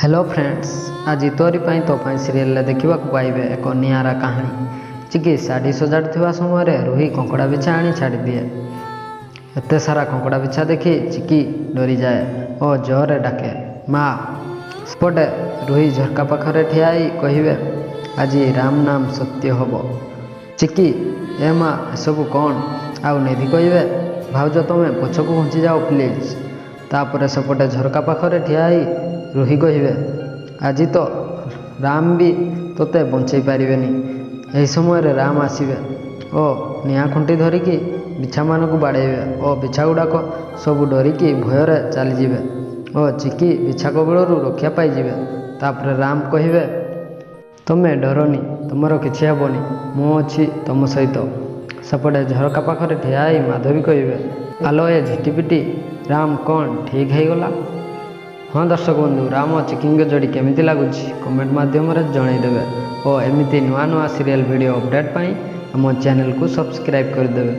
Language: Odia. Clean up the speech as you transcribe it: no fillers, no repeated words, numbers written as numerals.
ହ୍ୟାଲୋ ଫ୍ରେଣ୍ଡସ୍, ଆଜି ତୋରି ପାଇଁ ତୋ ପାଇଁ ସିରିଏଲରେ ଦେଖିବାକୁ ପାଇବେ ଏକ ନିଆରା କାହାଣୀ। ଚିକି ଶାଢ଼ୀ ସଜାଡ଼ୁଥିବା ସମୟରେ ରୁହି କଙ୍କଡ଼ା ବିଛା ଆଣି ଛାଡ଼ିଦିଏ। ଏତେ ସାରା କଙ୍କଡ଼ା ବିଛା ଦେଖି ଚିକି ଡରିଯାଏ ଓ ଜୋରରେ ଡାକେ, ମା। ସେପଟେ ରୁହି ଝରକା ପାଖରେ ଠିଆ ହେଇ କହିବେ, ଆଜି ରାମ ନାମ ସତ୍ୟ ହେବ। ଚିକି, ଏ ମା, ଏସବୁ କ'ଣ? ଆଉ ନିଧି କହିବେ, ଭାଉଜ ତମେ ପଛକୁ ଘୁଞ୍ଚିଯାଅ ପ୍ଲିଜ୍। ତାପରେ ସେପଟେ ଝରକା ପାଖରେ ଠିଆ ହେଇ ରୁହି କହିବେ, ଆଜି ତ ରାମ ବି ତୋତେ ବଞ୍ଚେଇ ପାରିବେନି। ଏହି ସମୟରେ ରାମ ଆସିବେ ଓ ନିଆଁ ଖୁଣ୍ଟି ଧରିକି ବିଛାମାନଙ୍କୁ ବାଡ଼େଇବେ ଓ ବିଛାଗୁଡ଼ାକ ସବୁ ଡରିକି ଭୟରେ ଚାଲିଯିବେ ଓ ଚିକି ବିଛା କବଳରୁ ରକ୍ଷା ପାଇଯିବେ। ତାପରେ ରାମ କହିବେ, ତମେ ଡରନି, ତମର କିଛି ହେବନି, ମୁଁ ଅଛି ତମ ସହିତ। ସେପଟେ ଝରକା ପାଖରେ ଠିଆ ହେଇ ମାଧବୀ କହିବେ, ଆଲୋ ଏ ଝିଟିପିଟି, ରାମ କ'ଣ ଠିକ୍ ହେଇଗଲା? ହଁ ଦର୍ଶକ ବନ୍ଧୁ, ରାମ ଚିକିଙ୍କ ଯୋଡ଼ି କେମିତି ଲାଗୁଛି କମେଣ୍ଟ ମାଧ୍ୟମରେ ଜଣାଇଦେବେ ଓ ଏମିତି ନୂଆ ନୂଆ ସିରିଏଲ୍ ଭିଡ଼ିଓ ଅପଡ଼େଟ୍ ପାଇଁ ଆମ ଚ୍ୟାନେଲକୁ ସବସ୍କ୍ରାଇବ୍ କରିଦେବେ।